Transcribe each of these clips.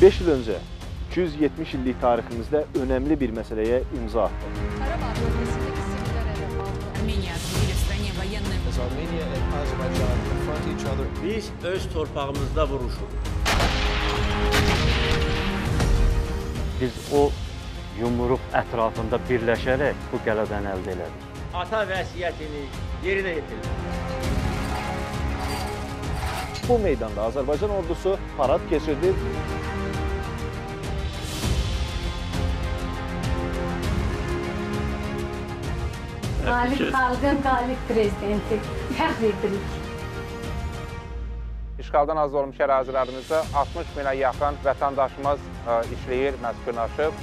5 il öncə 270 illik tariximizdə önemli bir meseleye imza attı. Biz öz torpağımızda vuruşuruq. Biz o yumruq ətrafında birləşərək bu qələbəni əldə elədik. Ata vəsiyyətini yerinə yetirdik. Bu meydanda Azərbaycan ordusu parad keçirdi. Qalib xalqın qalib prezidenti. Fəxr edirik. İşğaldan azad olmuş ərazilərimizdə 60 minə yaxın vətəndaşımız işləyir, məskunlaşıb.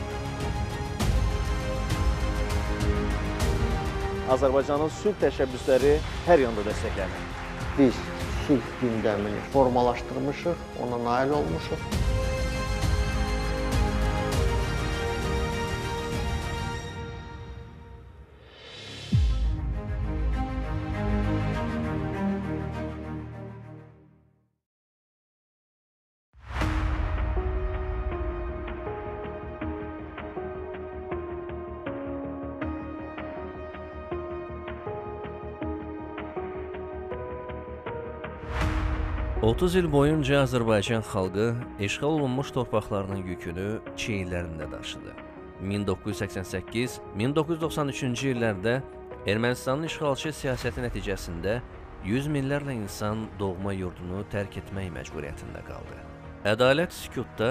Azərbaycanın sülh təşəbbüsləri hər yanda dəstəklənir. Biz sülh gündəmini formalaşdırmışıq, ona nail olmuşuq. ...30 il boyunca Azərbaycan xalqı işğal olunmuş torpaqlarının yükünü çiyinlərində daşıdı. 1988-1993-cü illərdə Ermənistanın işğalçı siyasəti nəticəsində yüz minlərlə insan doğma yurdunu tərk etmək məcburiyyətində qaldı. Ədalət sükutda,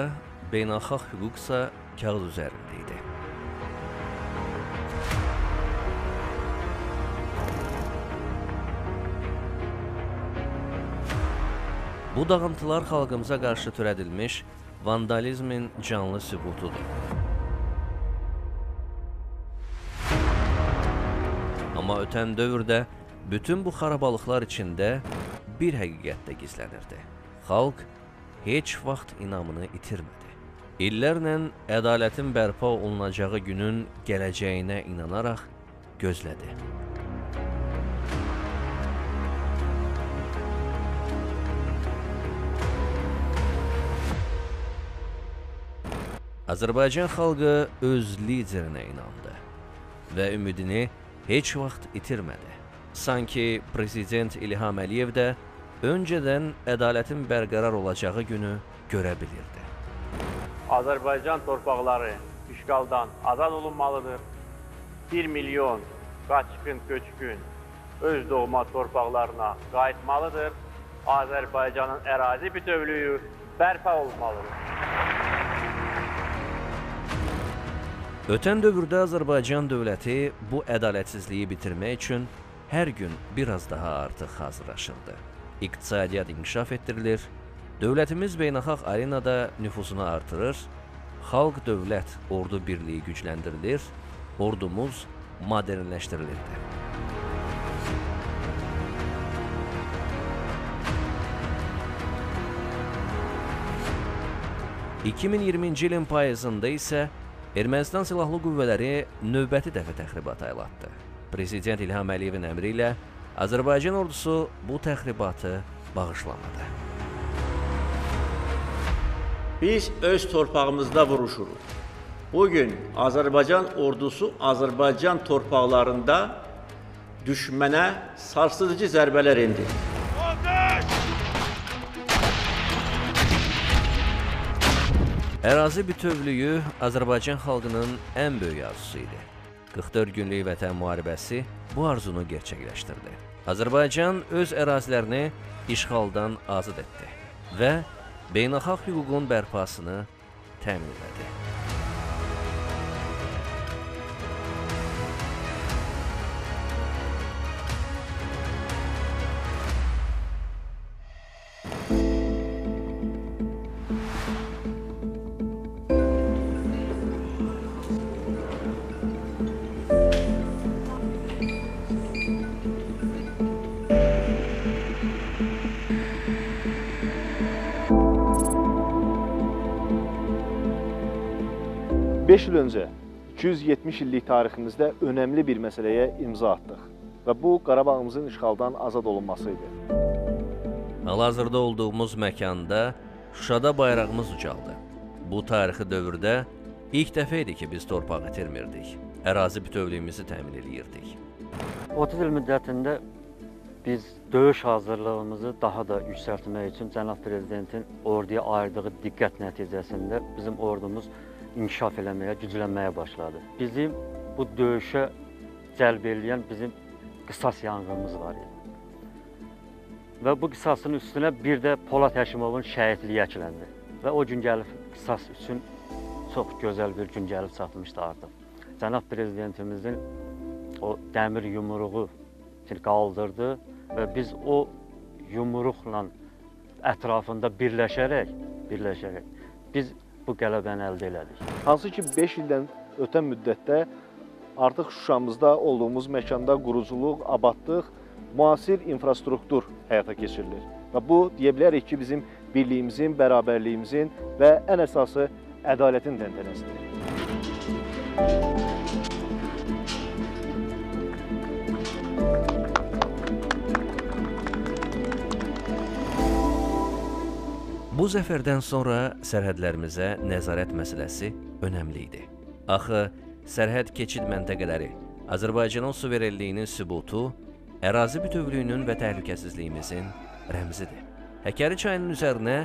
beynəlxalq hüquq isə kağız üzərində idi. Bu dağıntılar xalqımıza qarşı törədilmiş vandalizmin canlı sübutudur. Amma ötən dövrdə bütün bu xarabalıqlar içində bir həqiqət də gizlənirdi. Xalq heç vaxt inamını itirmədi. İllərlə ədalətin bərpa olunacağı günün gələcəyinə inanaraq gözlədi. Azərbaycan xalqı öz liderinə inandı və ümidini heç vaxt itirmədi. Sanki Prezident İlham Əliyev də öncədən ədalətin bərqərar olacağı günü görə bilirdi. Azərbaycan torpaqları işğaldan azad olunmalıdır. 1 milyon qaçqın köçkün öz doğma torpaqlarına qayıtmalıdır. Azərbaycanın ərazi bütövlüyü bərpa olunmalıdır. Ötən dövrdə Azərbaycan dövləti bu ədalətsizliyi bitirmək üçün hər gün biraz daha artıq hazırlaşırdı. İqtisadiyyat inkişaf etdirilir, dövlətimiz beynəlxalq arenada nüfuzunu artırır, xalq-dövlət ordu birliyi gücləndirilir, ordumuz modernləşdirilirdi. ...2020-ci ilin payızında isə Ermənistan Silahlı Qüvvələri növbəti dəfə təxribata əl atdı. Prezident İlham Əliyevin əmri ilə Azərbaycan ordusu bu təxribatı bağışlamadı. Biz öz torpağımızda vuruşuruq. Bugün Azərbaycan ordusu Azərbaycan torpaqlarında düşmənə sarsıdıcı zərbələr endirir. Ərazi bütövlüyü Azərbaycan xalqının ən böyük arzusu idi. 44 günlük vətən müharibəsi bu arzunu gerçəkləşdirdi. Azərbaycan öz ərazilərini işğaldan azad etdi və beynəlxalq hüququn bərpasını təmin elədi. 5 il öncə 270 illik tariximizdə önəmli bir məsələyə imza atdıq və bu Qarabağımızın işğaldan azad olunması idi. Hal-hazırda olduğumuz məkanda Şuşada bayrağımız ucaldı. Bu tarixi dövrdə ilk dəfə idi ki, biz torpaq itirmirdik, ərazi bütövlüyümüzü təmin eləyirdik. 30 il müddətində biz döyüş hazırlığımızı daha da yüksəltmək üçün cənab prezidentin orduya ayırdığı diqqət nəticəsində bizim ordumuz inkişaf eləməyə, güclənməyə başladı. Bizim bu döyüşə cəlb eləyən bizim qisas yanğımız var idi. Və bu qisasın üstünə bir də Polad Həşimovun şəhidliyi əkləndi. Və o gün gəlib qisas üçün çox gözəl bir gün gəlib çatmışdı artıq. Cənab prezidentimizin o dəmir yumruğu qaldırdı və biz o yumruqla ətrafında birləşərək biz bu qələbəni əldə elədik. Hansı ki, 5 ildən ötən müddətdə artıq Şuşamızda olduğumuz məkanda quruculuq, abadlıq, müasir infrastruktur həyata keçirilir. Və bu, deyə bilərik ki, bizim birliyimizin, bərabərliyimizin və ən əsası ədalətin təntənəsidir. Bu zəfərdən sonra sərhədlərimizə nəzarət məsələsi önəmli idi. Axı, sərhəd keçid məntəqələri Azərbaycanın suverenliyinin sübutu, ərazi bütövlüyünün və təhlükəsizliyimizin rəmzidir. Həkəri çayının üzərinə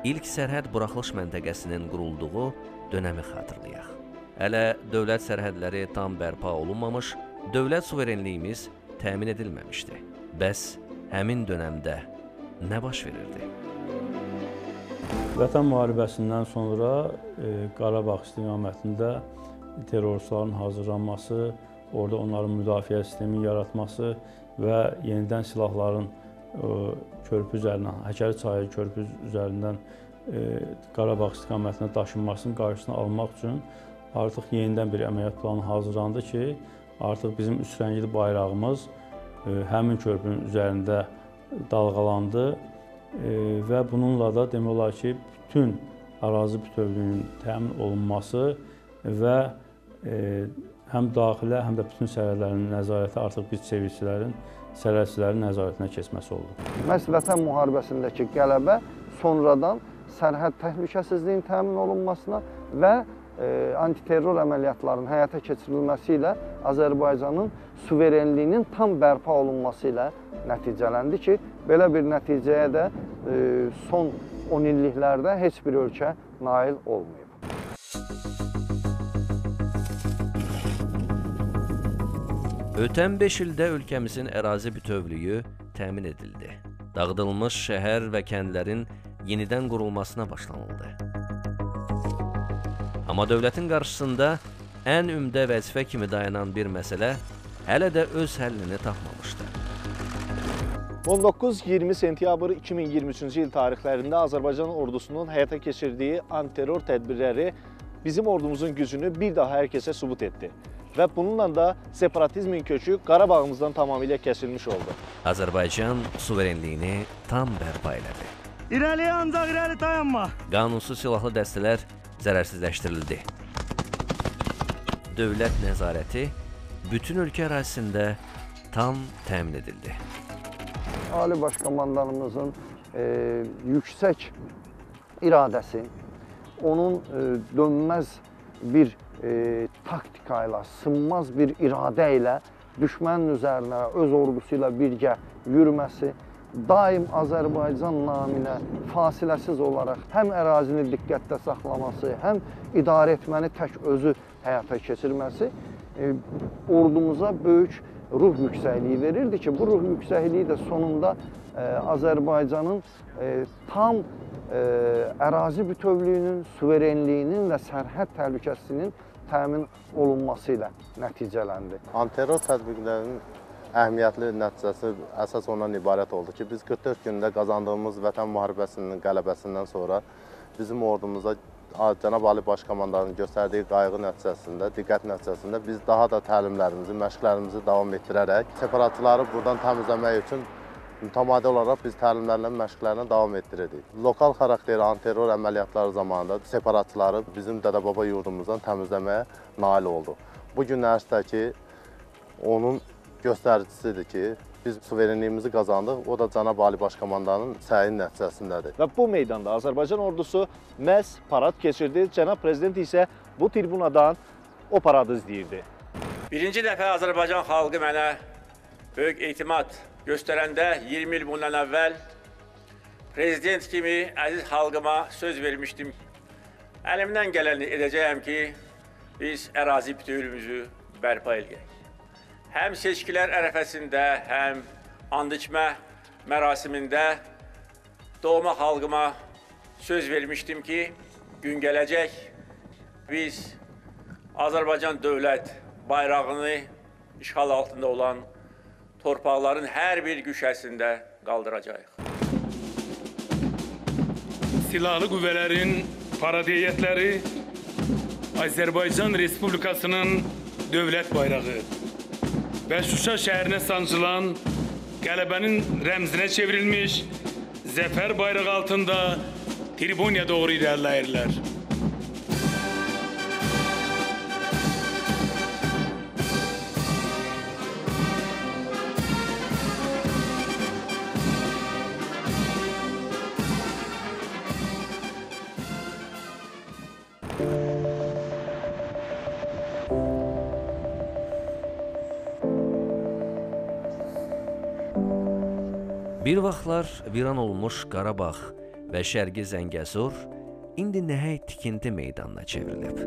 ilk sərhəd buraxılış məntəqəsinin qurulduğu dönəmi xatırlayaq. Hələ dövlət sərhədləri tam bərpa olunmamış, dövlət suverenliyimiz təmin edilməmişdi. Bəs həmin dönəmdə nə baş verirdi? Vətən müharibəsindən sonra Qarabağ istiqamətində terroristlərin hazırlanması, orada onların müdafiə sisteminin yaratması və yenidən silahların körpü üzərindən, Həkəri çayı körpü üzərindən Qarabağ istiqamətinə daşınmasının qarşısını almaq üçün artıq yenidən bir əməliyyat planı hazırlandı ki, artıq bizim üç rəngli bayrağımız həmin körpünün üzərində dalğalandı və bununla da demək olar ki, bütün ərazi bütövlüyünün təmin olunması və həm daxilə, həm də bütün sərhədlərin nəzarəti artıq biz çevikçilərin, sərhədçilərin nəzarətinə keçməsi oldu. Məhz Vətən müharibəsindəki qələbə sonradan sərhəd təhlükəsizliyinin təmin olunmasına və antiterror əməliyyatlarının həyata keçirilməsi ilə Azərbaycanın suverenliyinin tam bərpa olunması ilə nəticələndi ki, belə bir nəticəyə də son 10 illiklərdə heç bir ölkə nail olmayıb. Ötən 5 ildə ölkəmizin ərazi bütövlüyü təmin edildi. Dağıdılmış şəhər və kəndlərin yenidən qurulmasına başlanıldı. Amma dövlətin qarşısında ən ümdə vəzifə kimi dayanan bir məsələ hələ də öz həllini tapmamışdı. 19-20 sentyabr 2023-cü il tarixlərində Azərbaycan ordusunun həyata keçirdiyi antiterror tədbirləri bizim ordumuzun gücünü bir daha hər kəsə sübut etdi. Və bununla da separatizmin kökü Qarabağımızdan tamamilə kəsilmiş oldu. Azərbaycan suverenliyini tam bərpa elədi. İrəli ancaq irəli dayanma. Qanunsuz silahlı dəstələr zərərsizləşdirildi. Dövlət nəzarəti bütün ölkə ərazisində tam təmin edildi. Ali Baş Komandanımızın yüksək iradəsi, onun dönməz bir taktika ilə, sınmaz bir iradə ilə düşmənin üzərinə öz ordusu ilə birgə yürüməsi, daim Azərbaycan naminə fasiləsiz olaraq həm ərazini diqqətdə saxlaması, həm idarə etməni tək özü həyata keçirməsi ordumuza böyük ruh yüksəkliyi verirdi ki, bu ruh yüksəkliyi də sonunda Azərbaycanın tam ərazi bütövlüyünün, suverenliyinin və sərhəd təhlükəsizliyinin təmin olunması ilə nəticələndi. Antiterror tədbirlərinin əhəmiyyətli nəticəsi əsas ondan ibarət oldu ki, biz 44 gündə qazandığımız Vətən müharibəsinin qələbəsindən sonra bizim ordumuza Cənab Ali Baş Komandanın göstərdiyi qayğı nəticəsində, diqqət nəticəsində biz daha da təlimlərimizi, məşqlərimizi davam etdirərək separatçıları buradan təmizləmək üçün mütəmadi olaraq biz təlimlərlə, məşqlərlə davam etdirirdik. Lokal xarakterli antiterror əməliyyatları zamanında separatçıları bizim dədə-baba yurdumuzdan təmizləməyə nail olduq. Bu günlərdəki onun göstəricisidir ki, Biz suverenliyimizi qazandıq, o da Cənab Ali Başkomandanın səyin nəticəsindədir. Və bu meydanda Azərbaycan ordusu məhz parad keçirdi, Cənab Prezident isə bu tribunadan o paradı izləyirdi. Birinci dəfə Azərbaycan xalqı mənə böyük etimad göstərəndə 20 il bundan əvvəl prezident kimi əziz xalqıma söz vermişdim. Əlimdən gələni edəcəyəm ki, biz ərazi bütövlüyümüzü bərpa eləyək. Həm seçkilər ərəfəsində, həm and içmə mərasimində doğma xalqıma söz vermişdim ki, gün gələcək biz Azərbaycan dövlət bayrağını işğal altında olan torpaqların hər bir güşəsində qaldıracağıq. Silahlı qüvvələrin parad heyətləri Azərbaycan Respublikasının dövlət bayrağı və Şuşa şəhərinə sancılan qələbənin rəmzinə çevrilmiş zəfər bayrağı altında tribunaya doğru irəliləyirlər. Bir vaxtlar viran olmuş Qarabağ və Şərqi Zəngəzur indi nəhəng tikinti meydanına çevrilib.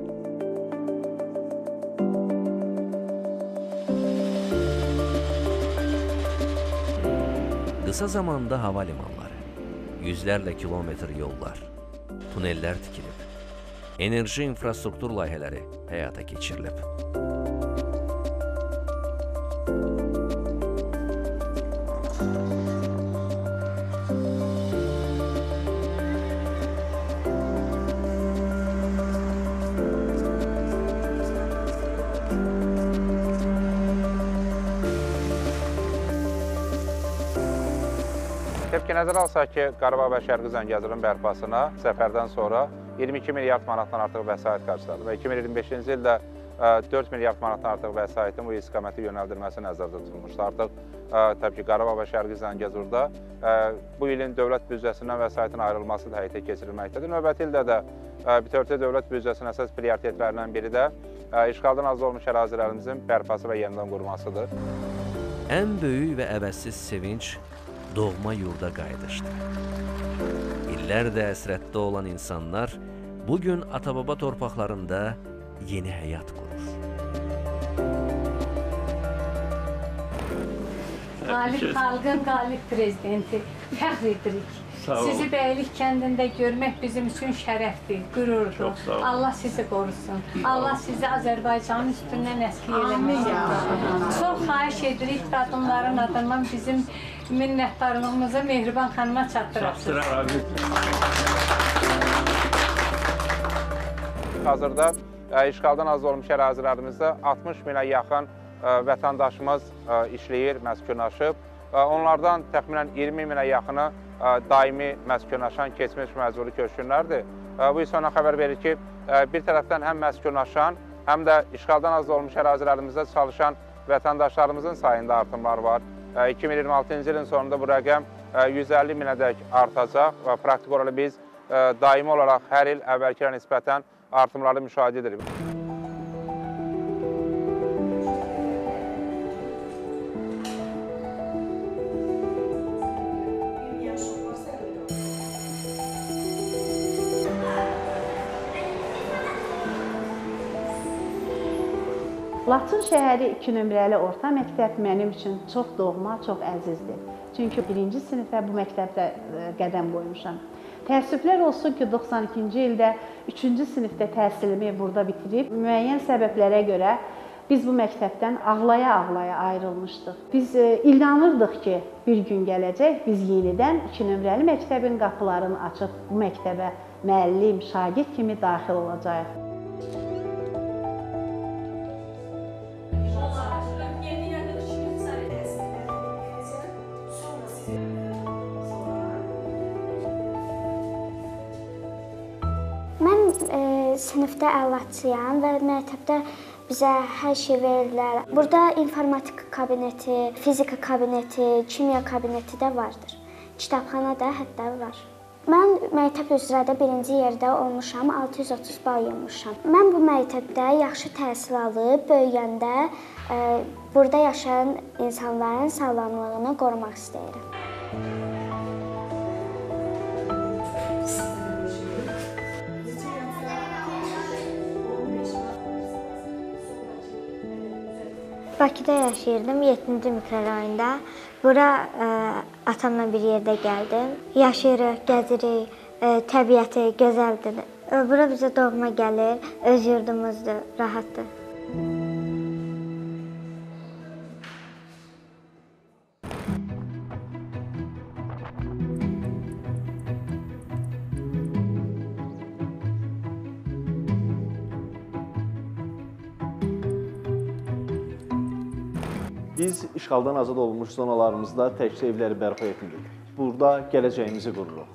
Qısa zamanda hava limanları, yüzlərlə kilometr yollar, tunellər tikilib, enerji infrastruktur layihələri həyata keçirilib. Təbii ki, nəzərə alsaq ki, Qarabağ və Şərqi Zəngəzurun bərpasına zəfərdən sonra 22 milyard manatdan artıq vəsait qarşıladı və 2025-ci ildə 4 milyard manatdan artıq vəsaitin bu istiqamətə yönəldilməsi nəzərdə tutulmuşdu. Artıq təbii ki, Qarabağ və Şərqi Zəngəzurda bu ilin dövlət büdcəsindən vəsaitin ayrılması da həyata keçirilməkdədir. Növbəti ildə də bütövlükdə dövlət büdcəsinin əsas prioritetlərindən biri də işğaldan azad olmuş ərazilərimizin bərpası və yenidən qurmasıdır. Ən böyük və əvəzsiz sevinc doğma yurda qayıdışdır. İllərdə həsrətdə olan insanlar bugün ata-baba torpaqlarında yeni həyat qurur. Qalib xalqın qalib prezidenti, fəxr edirik. Sizi Bəylik kəndində görmək bizim üçün şərəfdir, qürurdur. Allah sizi qorusun. Allah sizi Azərbaycanın üstündən əskik eləməsin. Çox xahiş edirik qadınların adından bizim minnətdarlığımızı Mehriban xanıma çatdırasınız. Hazırda işğaldan azad olmuş ərazilərimizdə 60 minə yaxın vətəndaşımız işləyir, məskunlaşıb. Onlardan təxminən 20 minə yaxını daimi məskunlaşan keçmiş məcburi köçkünlərdir. Bu isə ona xəbər verir ki, bir tərəfdən həm məskunlaşan, həm də işğaldan azad olmuş ərazilərimizdə çalışan vətəndaşlarımızın sayında artımlar var. 2026-cı ilin sonunda bu rəqəm 150 minədək artacaq və praktik olaraq biz daimi olaraq hər il əvvəlkilə nisbətən artımları müşahidə edirik. Laçın şəhəri 2 nömrəli orta məktəb mənim üçün çox doğma, çox əzizdir. Çünki 1-ci sinifə bu məktəbdə qədəm qoymuşam. Təəssüflər olsun ki, 92-ci ildə 3-cü sinifdə təhsilimi burada bitirib, müəyyən səbəblərə görə biz bu məktəbdən ağlaya-ağlaya ayrılmışdıq. Biz inanırdıq ki, bir gün gələcək, biz yenidən 2 nömrəli məktəbin qapılarını açıb bu məktəbə müəllim, şagird kimi daxil olacağıq. Mən sinifdə əlaçıyam və məktəbdə Bizə hər şey verirlər. Burada informatika kabineti, fizika kabineti, kimya kabineti də vardır. Kitabxana da hətta var. Mən məktəb üzrə də birinci yerdə olmuşam, 630 bal yığmışam. Mən bu məktəbdə yaxşı təhsil alıb, böyüyəndə burada yaşayan insanların sağlamlığını qorumaq istəyirəm. Bakıda yaşayırdım, 7-ci mikrorayonda. Bura atamla bir yerdə gəldim. Yaşayırıq, gəzirik, təbiəti gözəldir. Bura bizə doğma gəlir, öz yurdumuzdur, rahatdır. Biz işğaldan azad olunmuş zonalarımızda təkcə evləri bərpa etmirik. Burada gələcəyimizi qururuq.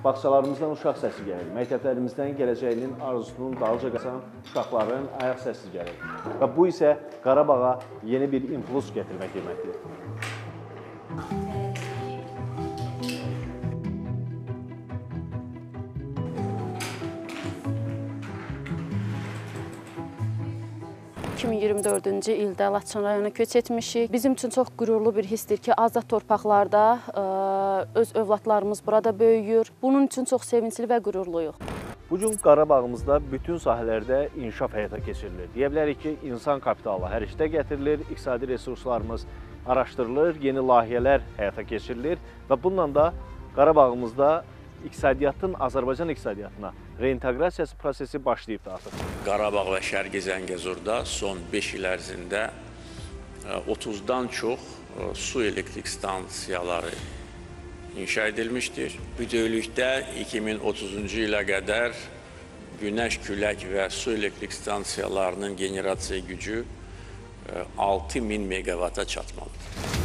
Bağçalarımızdan uşaq səsi gəlir, məktəblərimizdən gələcəyinin arzusunun dalınca qaçan uşaqların ayaq səsi gəlir. Və bu isə Qarabağa yeni bir impuls gətirmək deməkdir. ...2024-cü ildə Laçın rayonuna köç etmişik. Bizim üçün çox qürurlu bir hissdir ki, azad torpaqlarda öz övladlarımız burada böyüyür. Bunun üçün çox sevincli və qürurluyuq. Bugün Qarabağımızda bütün sahələrdə inkişaf həyata keçirilir. Deyə bilərik ki, insan kapitalı hərəkətə gətirilir, iqtisadi resurslarımız araşdırılır, yeni layihələr həyata keçirilir və bununla da Qarabağımızda iqtisadiyyatın Azərbaycan iqtisadiyyatına reinteqrasiyası prosesi başlayıbdı artıq. Qarabağ və Şərqi Zəngəzurda son 5 il ərzində 30-dan çox su elektrik stansiyaları inşa edilmişdir. Bütövlükdə 2030-cu ilə qədər günəş, külək və su elektrik stansiyalarının generasiya gücü 6000 megavata çatmalıdır.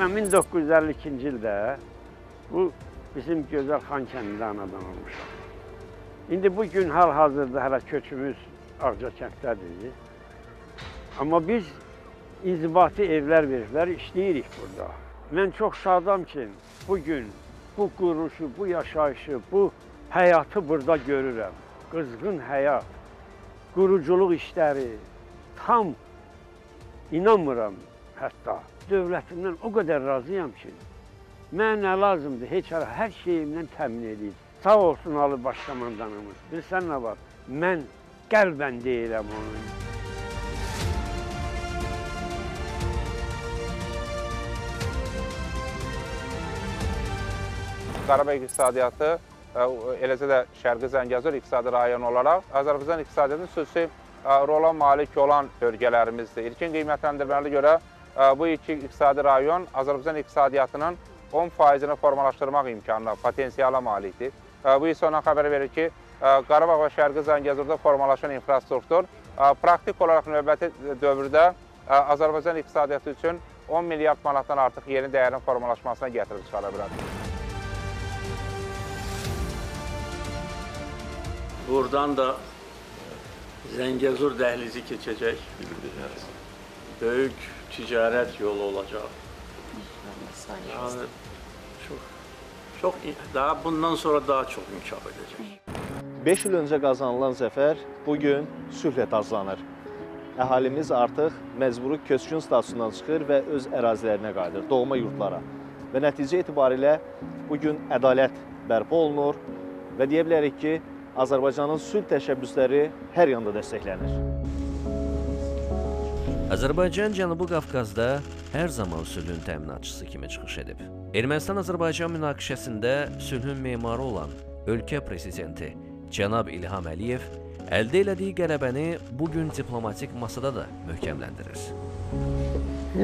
Mən 1952-ci ildə bu bizim gözəl Xankəndində anadan olmuşam. İndi bu gün hal-hazırda hələ köçümüz Ağcakənddədir. Amma biz inzibati evlər veriblər, işləyirik burada. Mən çox şadam ki, bugün bu quruluşu, bu yaşayışı, bu həyatı burada görürəm. Qızğın həyat, quruculuq işləri, tam inanmıram hətta. Dövlətimdən o qədər razıyam ki, mənə nə lazımdır, heç hər şeyimdən təmin edeyim. Sağ olsun Ali Baş Komandanımız. Bilirsən nə var? Mən qəlbən deyirəm onu. Qarabağ iqtisadiyyatı, eləcə də Şərqi Zəngəzur iqtisadi rayonu olaraq Azərbaycan iqtisadiyyatının xüsusi rola malik olan bölgələrimizdir. İlkin qiymətləndirmələrə görə bu iki iqtisadi rayon Azərbaycan iqtisadiyyatının 10%-ni formalaşdırmaq imkanına, potensiala malikdir. Bu isə ondan xəbər verir ki, Qarabağ və Şərqi Zəngəzurda formalaşan infrastruktur praktik olaraq növbəti dövrdə Azərbaycan iqtisadiyyatı üçün 10 milyard manatdan artıq yeni dəyərin formalaşmasına gətirib çıxara bilər. Buradan da Zəngəzur dəhlizi keçəcək. Böyük ticarət yolu olacaq. Yani çok daha bundan sonra daha çox inkişaf edəcək. 5 il öncə qazanılan zəfər bugün sülhlə taclanır. Əhalimiz artıq məcburi köçkün statusundan çıxır və öz ərazilərinə qayıdır, doğma yurtlara. Və nəticə etibarilə bugün ədalət bərpa olunur və deyə bilərik ki, Azərbaycanın sülh təşəbbüsləri hər yanda dəstəklənir. Azərbaycan Cənubi Qafqazda hər zaman sülhün təminatçısı kimi çıxış edib. Ermənistan-Azərbaycan münaqişəsində sülhün memarı olan ölkə prezidenti cənab İlham Əliyev əldə elədiyi qələbəni bugün diplomatik masada da möhkəmləndirir.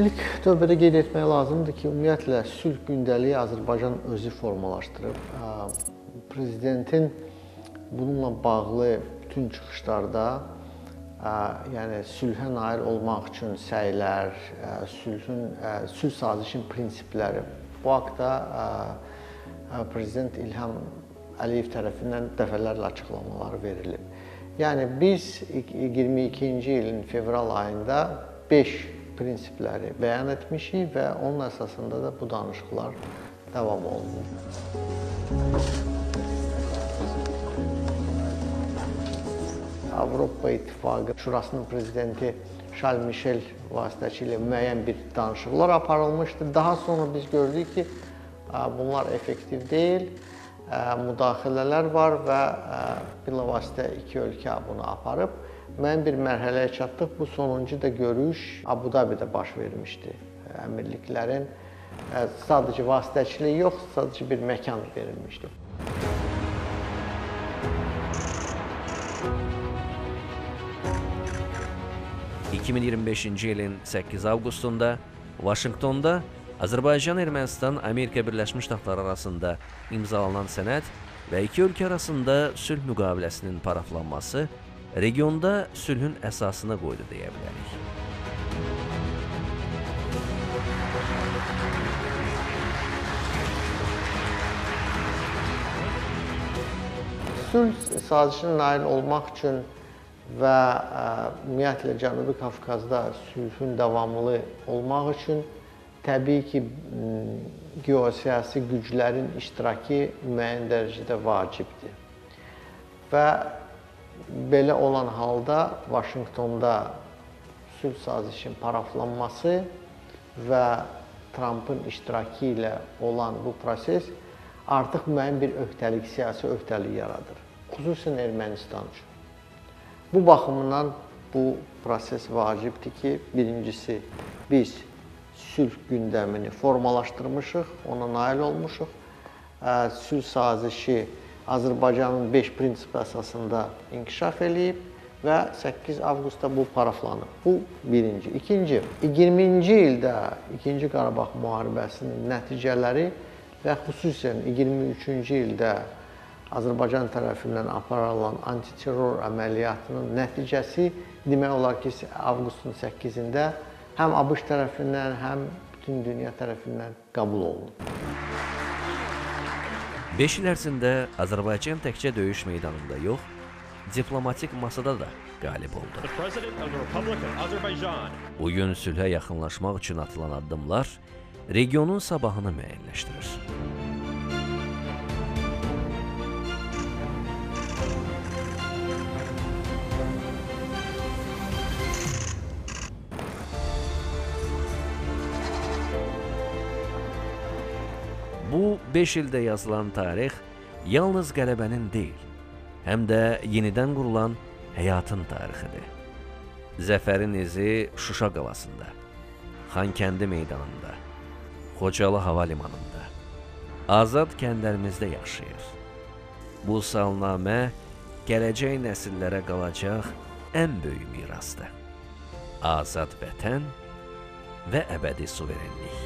İlk növbədə qeyd etmək lazımdır ki, ümumiyyətlə sülh gündəliyi Azərbaycan özü formalaşdırıb. Prezidentin bununla bağlı bütün çıxışlarda Yəni sülhə nail olmaq üçün səylər, sülh sazişin prinsipləri bu haqda Prezident İlham Əliyev tərəfindən dəfələrlə açıqlamalar verilib. Yəni biz 22-ci ilin fevral ayında 5 prinsipləri bəyan etmişik və onun əsasında da bu danışıqlar davam olunur. Avropa İttifaqı Şurasının prezidenti Şarl Mişel vasitəçi ilə müəyyən bir danışıqlar aparılmışdı. Daha sonra biz gördük ki, bunlar effektiv deyil, müdaxilələr var və bilavasitə iki ölkə bunu aparıb. Müəyyən bir mərhələyə çatdıq. Bu sonuncu da görüş Abu Dabidə baş vermişdi. Əmirliklərin sadəcə vasitəçiliyi yox, sadəcə bir məkan verilmişdi. ...2025-ci ilin 8 avqustunda Vaşinqtonda Azərbaycan, Ermənistan, Amerika Birləşmiş Ştatları arasında imzalanan sənəd və iki ölkə arasında sülh müqaviləsinin paraflanması regionda sülhün əsasını qoydu deyə bilərik. Sülh sazişinə nail olmaq üçün və ümumiyyətlə Cənubi Qafqazda sülhün davamlı olmaq üçün təbii ki, geosiyasi güclərin iştirakı müəyyən dərəcədə vacibdir. Və belə olan halda Vaşinqtonda sülh sazişinin paraflanması və Trampın iştirakı ilə olan bu proses artıq müəyyən bir öhdəlik, siyasi öhdəlik yaradır. Xüsusən Ermənistan üçün. Bu baxımdan bu proses vacibdir ki, birincisi biz sülh gündəmini formalaşdırmışıq, ona nail olmuşuq. Sülh sazişi Azərbaycanın 5 prinsipi əsasında inkişaf eləyib və 8 avqustda bu paraflanıb. Bu birinci. İkinci, 20-ci ildə 2-ci Qarabağ müharibəsinin nəticələri və xüsusən 23-cü ildə Azərbaycan tərəfindən aparılan antiterror əməliyyatının nəticəsi demək olar ki, avqustun 8-də həm ABŞ tərəfindən, həm bütün dünya tərəfindən qəbul olunub. 5 il ərzində Azərbaycan təkcə döyüş meydanında yox, diplomatik masada da qalib oldu. Bugün sülhə yaxınlaşmaq üçün atılan addımlar regionun sabahını müəyyənləşdirir. Bu 5 ildə yazılan tarix yalnız qələbənin deyil, həm də yenidən qurulan həyatın tarixidir. Zəfərin izi Şuşa qalasında, Xankəndi meydanında, Xocalı hava limanında, azad kəndlərimizdə yaşayır. Bu salnamə gələcək nəsillərə qalacaq ən böyük mirasdır. Azad vətən və əbədi suverenlik.